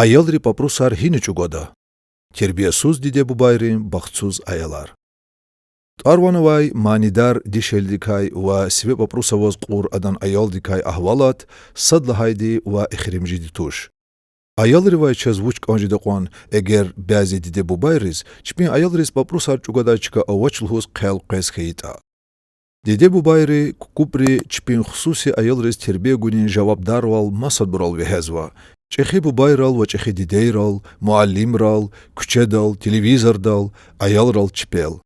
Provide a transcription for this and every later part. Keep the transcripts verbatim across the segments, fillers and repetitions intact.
Аялри пӀапӀрусар гьина чӀугвада? Тербиясуз диде-бубайрин бахтсуз аялар. ТӀвар-ван авай манидар дишегьлидикай ва сиве пӀапӀрус аваз кьур адан аялдикай агьвалат сад лагьайди ва эхиримжиди туш. Аялривай чаз вуч кӀан жеда кьван, эгер бязи диде-бубайриз чпин аялриз пӀапӀрусар чӀугвадай чка авач лугьуз хъел къвез хьайитӀа? Диде-бубайри, кукӀупӀри чпин хсуси аялриз тербия гунин жавабдарвал масадбурал вегьезва: чӀехи бубайрал ва чӀехи дидейрал, муаллимрал, куьчедал, телевизордал, аялрал чпел.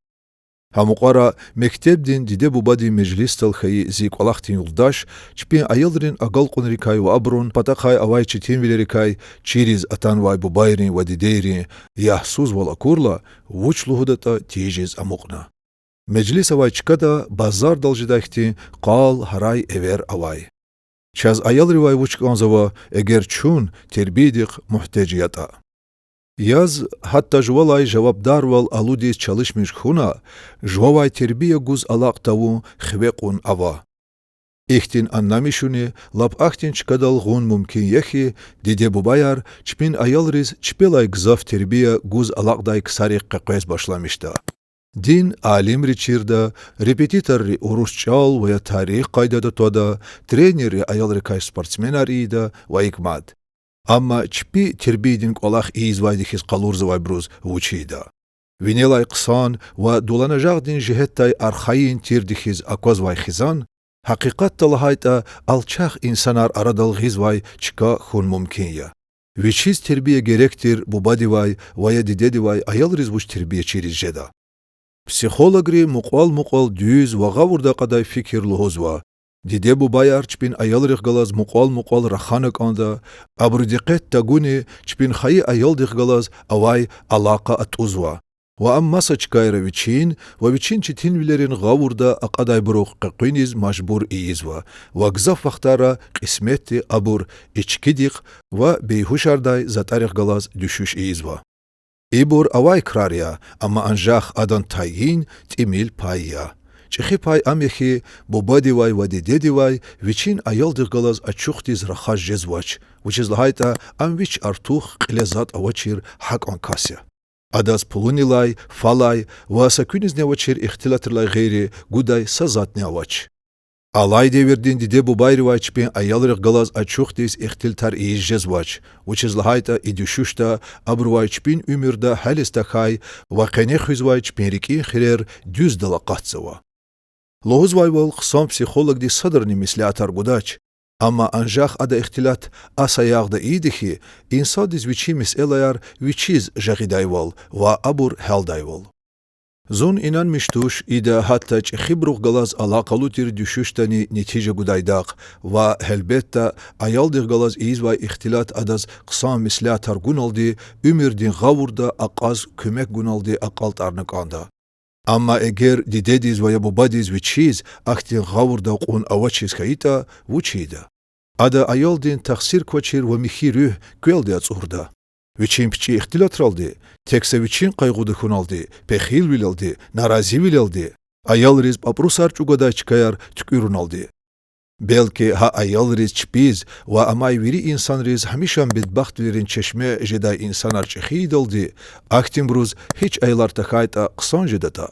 Гьа мукьвара мектебдин диде-бубадин межлисдал хьайи зи кӀвалахдин юлдаш чпин аялрин агалкьунрикай ва абурун патахъай авай четинвилерикай чириз атанвай бубайрин ва дидейрин ягьсузвал акурла, вуч лугьудатӀа тийижиз амукьна. Межлис авай чкада базардал жедай хьтин къал, гьарай, эвер авай. Чаз аялривай вуч кӀанзава, эгер чун тербиядихъ мугьтеж ятӀа? Яз, гьатта жувалай жавабдарвал алудиз чалишмиш хьуна, жувавай тербия гуз алакь тавун хиве кьун ава. Ихьтин аннамишуни лап ахьтин чкадал гъун мумкин я хьи, диде-бубаяр чпин аялриз чпелай гзаф тербия гуз алакьдай ксарихъ къекъвез башламишда. Дин алимри чирда, репетиторри урус чӀал ва я тарих къайдада твада, тренерри аялрикай спортсменар ийида ва икӀ мад. Амма чпи тербиядин кӀвалах ийизвайди хьиз къалурзавайбуруз вуч ийида? Винелай хъсан ва дуланажагъдин жигьетдай архайин тирди хьиз аквазвай хизан, гьакъикъатда лагьайтӀа, алчах инсанар арадал гъизвай чка хьун мумкин я. Вичиз тербия герек тир бубадивай ва я дидедивай аялриз вуч тербия чириз жеда? Психологри мукьвал-мукьвал дуьз ва гъавурда акьадай фикир лугьузва: диде-бубаяр чпин аялрихъ галаз мукьвал-мукьвал рахана кӀанда, абуру дикъет тагуни чпин хайи аялдихъ галаз авай алакъа атӀузва ва ам маса чкайра вичин ва вичин четинвилерин гъавурда акьадайбурухъ къекъуьниз мажбур ийизва ва гзаф вахтара кьисметди абур ичкидихъ ва бейгьушардай затӀарихъ галаз дуьшуьш ийизва. Ибур авай крар я, амма анжах адан тайин, тӀимил пай я. ЧӀехи пай ам я хьи, бубадивай ва дидедивай вичин аялдихъ галаз ачухдиз рахаз жезвач, вучиз лагьайтӀа ам вич артух кьиле затӀ авачир гьакӀан кас я. Адаз пулунилай, фалай ва са куьнизни авачир ихтилатрилай гъейри гудай са затӀни авач. Алай девирдин диде-бубайривай чпин аялрихъ галаз ачухдиз ихтилатар ийиз жезвач, вучиз лагьайтӀа и дуьшуьшда абурувай чпин уьмуьрда гьялиз тахьай ва къене хуьзвай чпин рикӀин хирер дуьздал акъатзава. Лугьузвайвал, хъсан психологди садрани меслятар гудач, амма анжах ада ихтилат а саягъда ийида хьи, инсандиз вичин месэлаяр вичиз жагъидайвал ва абур гьялдайвал. Зун инанмиш туш, ида гьатта чӀехибурухъ галаз алакъалу тир дуьшуьшдани нетижа гудайдахъ ва, гьелбетда, аялдихъ галаз ийизвай ихтилат адаз хъсан меслятар гуналди, уьмуьрдин гъавурда акьаз куьмек гуналди акьалтӀарна кӀанда. Амма эгер дидедиз ва я бубадиз вичиз ахьтин гъавурда кьун авачиз хьайитӀа, вуч ийида? Ада аялдин тахсир квачир ва михьи руьгь квелди ацӀурда. Вичин пичӀи ихтилатралди, тек са вичин къайгъуда хьуналди, пехилвилелди, наразивилелди, аялриз пӀапӀрусар чӀугвадай чкаяр туькӀуьруналди. Белки гьа аялриз чпиз ва амай вири инсанриз гьамишан бедбахтвилерин чешме жедай инсанар чӀехи ийидалди, ахьтинбуруз гьич аялар тахьайтӀа хъсан жедатӀа?